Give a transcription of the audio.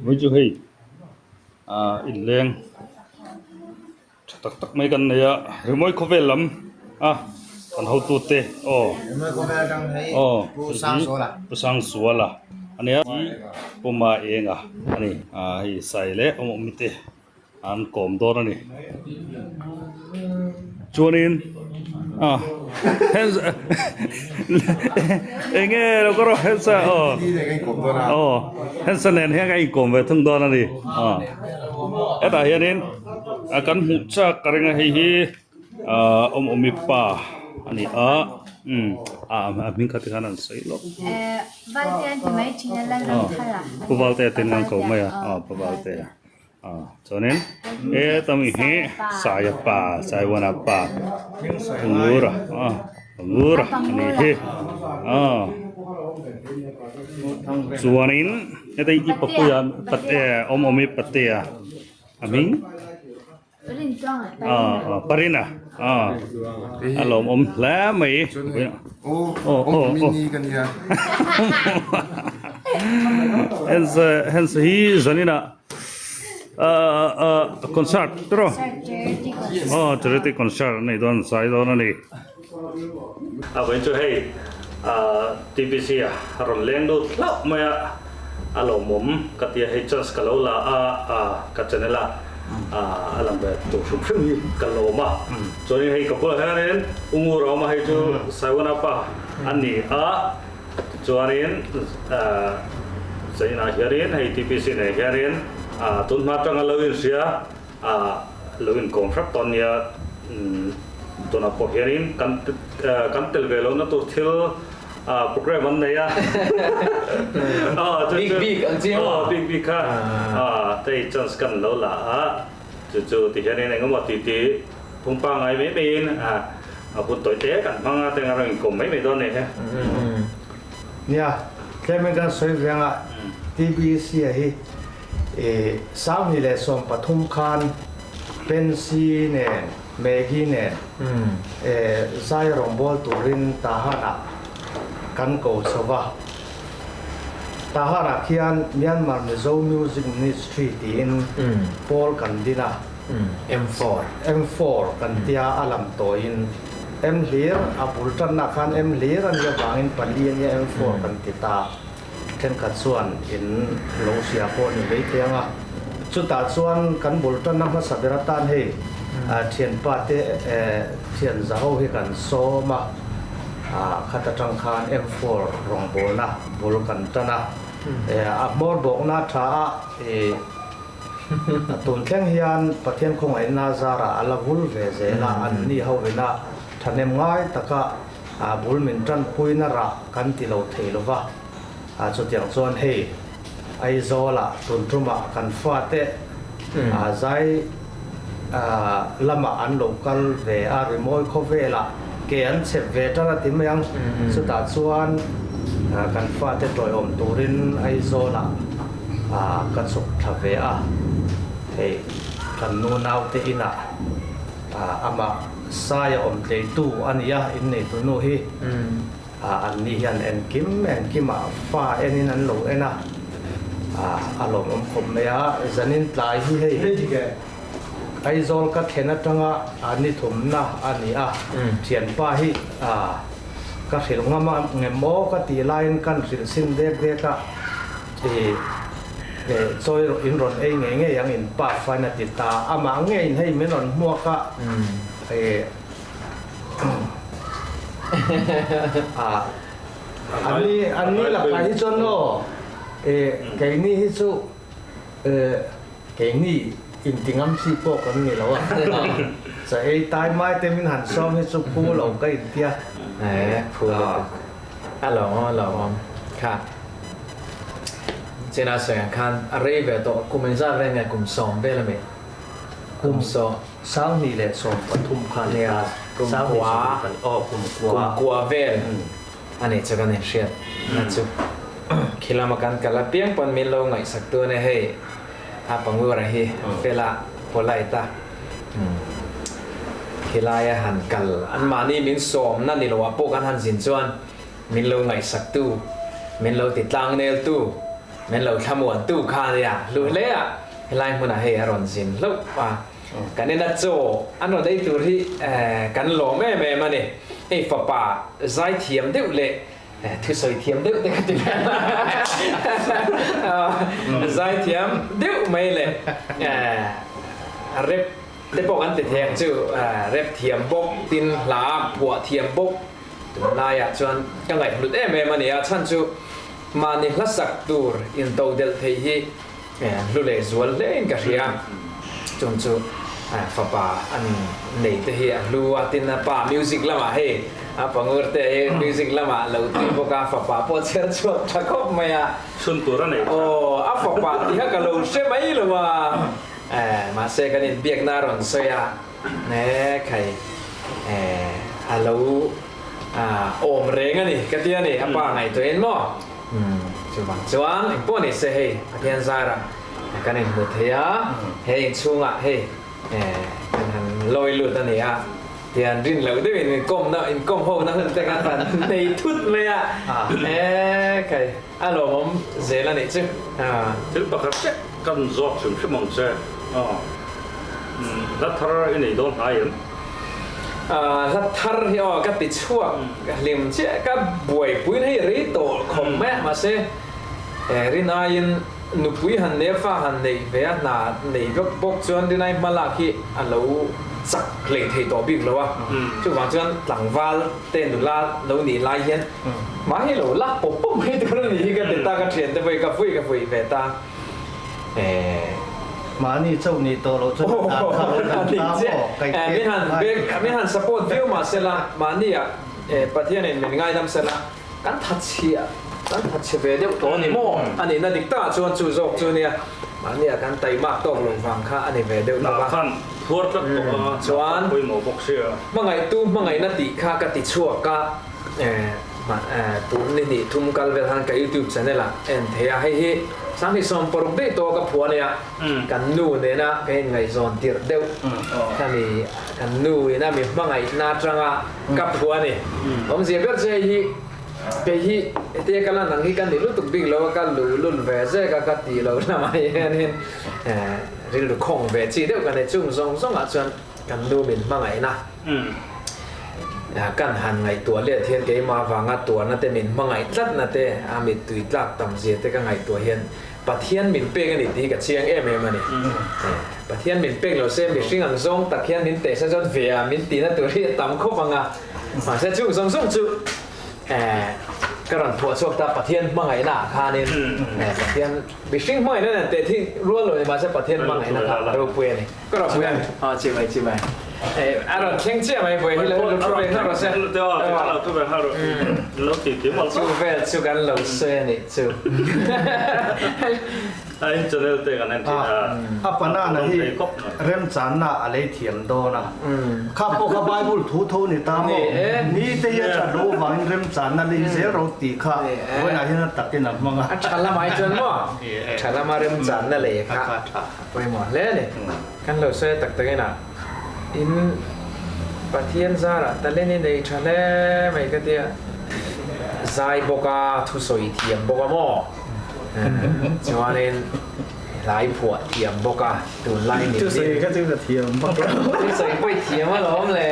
Vawi chu hei ah inleng tha tak tak mai kan nei a rimawi khawvel lam a kan hotute aw aw pu Sangzuala a nia pu Maenga a ni ah hei sai leh awm awm te an kawm dawn a ni chuanin ah eng nge lo ka rawh hensa aw aw hensa nen hian ka inkawm ve thung dawn a ni ah hetah hianin a kan hmuh chak ka ring a hei hi ah awm awmi pa a ni a umm ah a hming kha tikhan an sawi lawk pu Valtea ten an ko mai a aw pu Valtea. Ah chuanin he tami hi saia pa saiwana pa ngura ah ngura a nih hi ah chuanin heta i papuia pate awm awm hi patea a hming ah parina ah a lawmawm hle mai aw aw aw hence hi zaninah concert tiraw aw charity concert a nei dawn zai dawn a ni a vawiin chu hei T_P_C a rawn leng lut hlauh mai a a lawmawm ka tia hei chance ka lo la a ka channel a a lang ve tur hrim hrim hi ka lawm a chuanin hei ka bulah hianin U Ngura awm a hei chu Saiwana pa a ni a tichuanin zainah hianin hei T_P_C nei hianin tun hma atanga lo inhria lo inkawm hrep tawn nia tunah pawh hianin kan kan tel ve lohna tur thil program an nei a bik bik an chiang a bik bik kha hei chance kan lo la a chu chu ti hianin engemaw ti ti phung pangngai mai maiin a hun tawi te kan hmang a teng a rawn inkawm mai mai dawn a ni he. Nia, tlem in kan sawi veng a TBC a hi 2013 khan Pensy nen Maggie nen zai rawngbâwl turin Tahan-ah kan ko chho va. Tahan-ah khian Myanmar Mizo Music Ministry tiin pawl kan din a. M4. M4 kan tia a lam tawiin M hlir a bul tanna khan M hlir a nih avangin pali a nia M4 kan ti ta. Thenkhat chuan in lo hria pawh ni mai thei ang a, chutah chuan kan bul tanna hmasa ber atan hei thianpa te thian za ho hi kan sawm a, khat atang khan M4 rawngbawlna bul kan tan a, a hmawr bawkna tha a tun thleng hian Pathian khawngaihna zarah a la vul ve zel a, an ni ho ina thahnem ngai taka A bul min tanpuina rah kan ti lo thei lo va, a chutiang chuan hei Aizawlah tun tumah kan fate a zai lamah an lo kal ve a, rimawi khawvelah ke an chep ve tan a ti mai ang, chutah chuan kan fate tawiawm turin Aizawlah ka chhuk thla ve a, hei kan nu naute inah amah. Saia awm tleitu a ni a, inneitu nu hi an ni hian engkim engkimah fa enin an lo en a, a lawmawm khawp mai a. Zanin tlai hi hei Aizawl ka thlen atanga ni thumna a ni a, thianpa hi ka hrilh ngam a ngem aw ka tih laiin kan hrilh sin dek dek a, Chawi rawh in rawn ei ngei ngei ang in pa fain a ti ta. Amah ngeiin hei min rawn hmuak a, an ni an ni lakah hi chuan aw keini hi chu keini inti ngam chi pawh kan ni lo a, chaw ei tai mai te min han sawm hi chu phu lo ka intia. Phu lo. A lawmawm a lawmawm kha China sawi ang khan a rei ve tawh kum engzat vel nge kum sawm vel ami kum sawm 2013 kha nia kum kua aw kum kua kum kua vel a nih chu kan inhriat na chu khilama kan kal apiang pawn min lo ngaihsak tu ania hei a pangura hi fela polite a. Khilai a han kal, anmahni min sawmna ni loah pawh kan han zin chuan min lo ngaihsaktu, min lo ti tlangneltu, Min lo thlamuan tu kha a nia, hlu hle a, helai hmunah hei a rawn zin hlauh a, kan ina chaw an rawn ei tur hi kan lawm em em a ni. Hei fapa zaithiam deuh leh thusawi thiam deuh te ka ti ve a, zaithiam deuh mai leh rep te pawh kan ti thei ang chu, rep thiam bawk, tin hla phuah thiam bawk tunlaiah chuan ka ngaihhlut em em a ni a, chhan chu Mahni hlasak tur intodelh theih hi hlu leh zual hlein ka hria. Chung chu fapa an nei te hi a hlu a, tin a pa music lamah hei a pangur te hi music lamah lo tui bawk a, fapa pawh chher chhuak tha khawp mai a. Chhun tur a nei tha. Aw, a fapa tih kha ka lo hre mai lo a, mahse kan inbiakna a rawn sawi a, khai a lo awm reng a ni ka ti a ni, a pa ngaihtuahin maw? Chuvang chuan engpawh ni se hei Pathian zarah kan inhmu thei a, he inchhungah hei kan han lawi lut a ni a, tian rin loh deuhin inkawmna inkawm ho na hun te kan han nei thut mai a, e khai a lawmawm zel a nih chu. Thil pakhat vek kan zawk hrim hrim ang che. Hla thar i nei dawn hnai em? Hla thar hi aw ka ti chhuak hlim chiah ka buaipuiin hei rei tawh khawp mai a, mahse rin aiin nupui han nei a fa han neih ve a hna nei vek bawk chuan rin ai hma lak hi a lo chak hlei thei tawh bik lo a, chuvang chuan tlangval te nula lo nih lai hian mahni lo lak pawp pawp mai tur a nih hi ka ti ta, ka thiante pawh hi ka vui ka vui ve ta. Mahni chauh nih tawh loh chuan a dan kha lo dan ta maw? Kai te Min han bek, min han support viau mah sela, mahnia Pathianin min ngaidam sela, kan thatchhia, kan thatchhe ve deuh tawh a ni maw? A nihna dik takah chuan chu zawk chu nia, mahnia kan taimak tawk lo vang kha a ni ve deuh bawk a. Khan phuar tlat bawk a, Chuan pawimawh bawk sia. Hmangaihtu hmangaihna tih kha ka ti chhuak a. Tun ni hnih thum kal vel khan ka youtube channel ah en thei a, hei hi 2016 daih tawh ka phuah ania, kan nu nena ka inngaihzawn tirh deuh kha mi kan nu ina mi hmangaihna atanga ka phuah a ni. Awmzia ber chu hei hi kei hi hetia ka lan ang hi ka ni lutuk bik lo a, ka luhlul ve zek a, ka tih loh lamah hianin rilru khawng ve chi deuh ka nei chung zawng zawngah chuan kan nu min hmangaihna. Kan han ngaihtuah let hian keimah avanga tuarna te min hmangaih tlatna te a mittui tlak tam zia te ka ngaihtuah hian Pathian min pek a ni tih hi ka chiang em em a ni. Pathian min pek lo se mihring ang zawng tak hian min teh se chuan ve a min tihna tur hi a tam khawp ang a. Mahse chung zawng zawng chu ka rawn phuah chhuak ta Pathian hmangaihna ah khanin Pathian mihring hmangaihna nen teh thih rual lo ni mahse Pathian hmangaihna kha ropui a ni. Ka rawn pui ang. Aw chi mai chi mai. A rawn thleng chiah mai pui hi lo lo thu ve nghal rawh se. Lo thu ve nghal rawh. Lo ti ti mawlh. Chu vel chu kan lo sawi a nih chu. A in channel te kan en thin a. A panana hi remchanna a lei thiam dawn a. Kha pawh kha Bible thu tho ni ta maw? Ni te hi a that loh avangin remchanna lei zel ro tih kha vawiinah hian a takin a hmang a. A tha lamah hi chuan maw? Tha lama remchanna lei kha. Pawimawh hle a ni. Kan lo sawi tak tak inah in Pathian zarah talent i nei tha hle mai ka tia. Zai bawk a, thusawi thiam bawk a maw? Chuanin hlai phuah thiam bawk a, tunlai ni. Thusawi kha chu ka thiam bawk lo. Thusawi pawh i thiam alawm le.